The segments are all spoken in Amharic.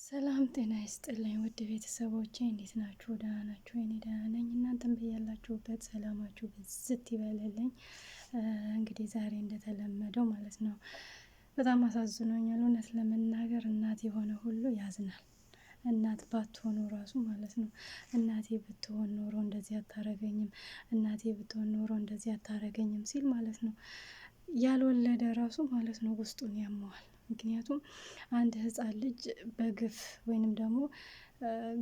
ሰላም ጤና ይስጥልኝ ውድ ቤተሰቦቼ እንዴት ናችሁ? ደህና ናችሁ? እኔ ደህና ነኝ። እናንተም በያላችሁበት ሰላማችሁ ብዝት ይበልልኝ። እንግዲህ ዛሬ እንደተለመደው ማለት ነው በጣም አሳዝኖኛል። እውነት ለመናገር እናት የሆነ ሁሉ ያዝናል። እናት ባትሆኑ ራሱ ማለት ነው እናቴ ብትሆን ኖሮ እንደዚህ አታረገኝም፣ እናቴ ብትሆን ኖሮ እንደዚህ አታረገኝም ሲል ማለት ነው ያልወለደ ራሱ ማለት ነው ውስጡን ያመዋል። ምክንያቱም አንድ ህፃን ልጅ በግፍ ወይንም ደግሞ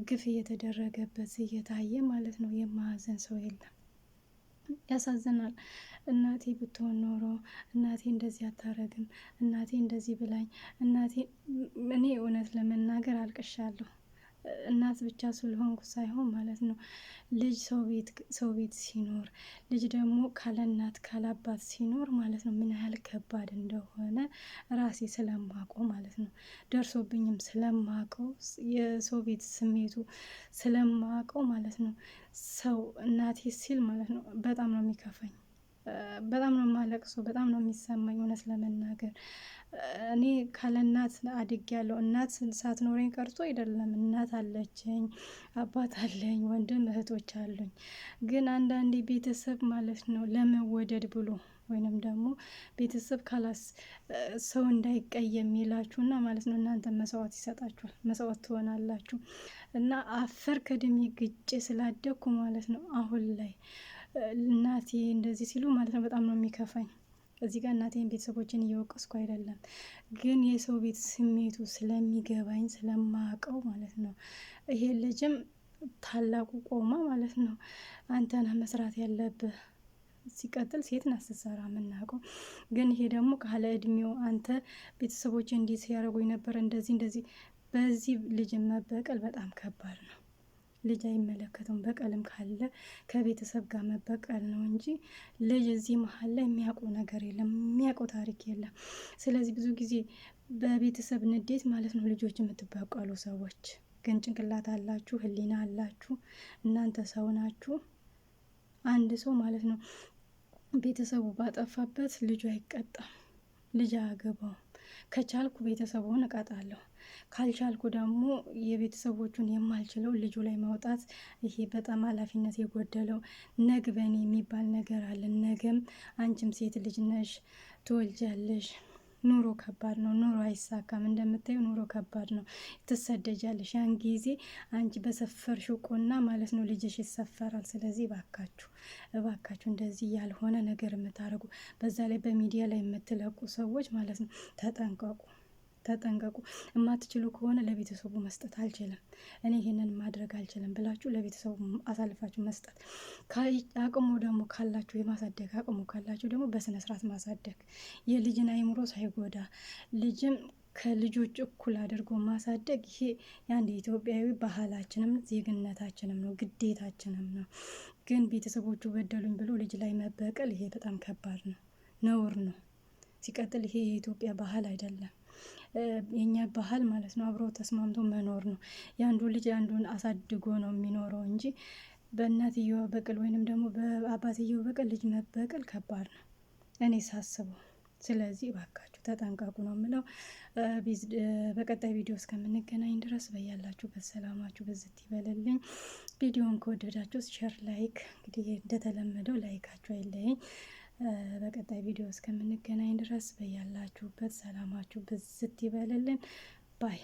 ግፍ እየተደረገበት እየታየ ማለት ነው የማያዝን ሰው የለም። ያሳዝናል። እናቴ ብትሆን ኖሮ እናቴ እንደዚህ አታረግም፣ እናቴ እንደዚህ ብላኝ፣ እናቴ እኔ እውነት ለመናገር አልቅሻለሁ። እናት ብቻ ስለሆንኩ ሳይሆን ማለት ነው ልጅ ሰው ቤት ሲኖር ልጅ ደግሞ ካለ እናት ካለ አባት ሲኖር ማለት ነው ምን ያህል ከባድ እንደሆነ ራሴ ስለማውቀው ማለት ነው ደርሶብኝም ስለማውቀው የሰው ቤት ስሜቱ ስለማውቀው ማለት ነው ሰው እናቴ ሲል ማለት ነው በጣም ነው የሚከፋኝ። በጣም ነው የማለቅሰው። በጣም ነው የሚሰማኝ። እውነት ለመናገር እኔ ካለ እናት አድጌያለሁ። እናት ሳትኖረኝ ቀርቶ አይደለም። እናት አለችኝ፣ አባት አለኝ፣ ወንድም እህቶች አሉኝ። ግን አንዳንዴ ቤተሰብ ማለት ነው ለመወደድ ብሎ ወይንም ደግሞ ቤተሰብ ካላስ ሰው እንዳይቀየም ይላችሁና ማለት ነው እናንተ መስዋዕት ይሰጣችኋል፣ መስዋዕት ትሆናላችሁ። እና አፈር ከድሜ ግጬ ስላደግኩ ማለት ነው አሁን ላይ እናቴ እንደዚህ ሲሉ ማለት ነው በጣም ነው የሚከፋኝ። እዚህ ጋር እናቴን ቤተሰቦችን እየወቀስኩ አይደለም፣ ግን የሰው ቤት ስሜቱ ስለሚገባኝ ስለማቀው ማለት ነው። ይሄ ልጅም ታላቁ ቆማ ማለት ነው አንተ ነህ መስራት ያለብህ። ሲቀጥል ሴት ናት ስትሰራ የምናውቀው፣ ግን ይሄ ደግሞ ካለ እድሜው አንተ ቤተሰቦች እንዲህ ሲያደርጉኝ ነበር እንደዚህ እንደዚህ፣ በዚህ ልጅ መበቀል በጣም ከባድ ነው። ልጅ አይመለከተውም። በቀልም ካለ ከቤተሰብ ጋር መበቀል ነው እንጂ ልጅ እዚህ መሀል ላይ የሚያውቀው ነገር የለም፣ የሚያውቀው ታሪክ የለም። ስለዚህ ብዙ ጊዜ በቤተሰብ ንዴት ማለት ነው ልጆች የምትበቀሉ ሰዎች ግን ጭንቅላት አላችሁ፣ ሕሊና አላችሁ፣ እናንተ ሰው ናችሁ። አንድ ሰው ማለት ነው ቤተሰቡ ባጠፋበት ልጁ አይቀጣም፣ ልጅ አያገባውም። ከቻልኩ ቤተሰቡን እቀጣለሁ፣ ካልቻልኩ ደግሞ የቤተሰቦቹን የማልችለው ልጁ ላይ ማውጣት፣ ይሄ በጣም ኃላፊነት የጎደለው ነግበኔ የሚባል ነገር አለ። ነገም አንቺም ሴት ልጅ ነሽ፣ ትወልጃለሽ። ኑሮ ከባድ ነው። ኑሮ አይሳካም። እንደምታዩ ኑሮ ከባድ ነው። ትሰደጃለሽ። ያን ጊዜ አንቺ በሰፈርሽው ቁና ማለት ነው ልጅሽ ይሰፈራል። ስለዚህ እባካችሁ እባካችሁ እንደዚህ ያልሆነ ነገር የምታደርጉ በዛ ላይ በሚዲያ ላይ የምትለቁ ሰዎች ማለት ነው ተጠንቀቁ፣ ተጠንቀቁ። የማትችሉ ከሆነ ለቤተሰቡ መስጠት አልችልም፣ እኔ ይሄንን ማድረግ አልችልም ብላችሁ ለቤተሰቡ አሳልፋችሁ መስጠት። አቅሙ ደግሞ ካላችሁ የማሳደግ አቅሙ ካላችሁ ደግሞ በስነ ስርዓት ማሳደግ፣ የልጅን አይምሮ ሳይጎዳ ልጅም ከልጆች እኩል አድርጎ ማሳደግ፣ ይሄ የአንድ ኢትዮጵያዊ ባህላችንም ዜግነታችንም ነው፣ ግዴታችንም ነው። ግን ቤተሰቦቹ በደሉኝ ብሎ ልጅ ላይ መበቀል ይሄ በጣም ከባድ ነው፣ ነውር ነው። ሲቀጥል ይሄ የኢትዮጵያ ባህል አይደለም። የኛ ባህል ማለት ነው አብሮ ተስማምቶ መኖር ነው። የአንዱ ልጅ አንዱን አሳድጎ ነው የሚኖረው እንጂ በእናትየዋ በቀል ወይንም ደግሞ በአባትየው በቀል ልጅ መበቀል ከባድ ነው እኔ ሳስበው። ስለዚህ እባካችሁ ተጠንቀቁ ነው የምለው። በቀጣይ ቪዲዮ እስከምንገናኝ ድረስ በያላችሁበት ሰላማችሁ ብዝት ይበልልኝ። ቪዲዮን ከወደዳችሁ share፣ like እንግዲህ እንደተለመደው like ኣችሁ አይለየኝ። በቀጣይ ቪዲዮ እስከምንገናኝ ድረስ በያላችሁበት ሰላማችሁ ብዝት ይበልልን bye።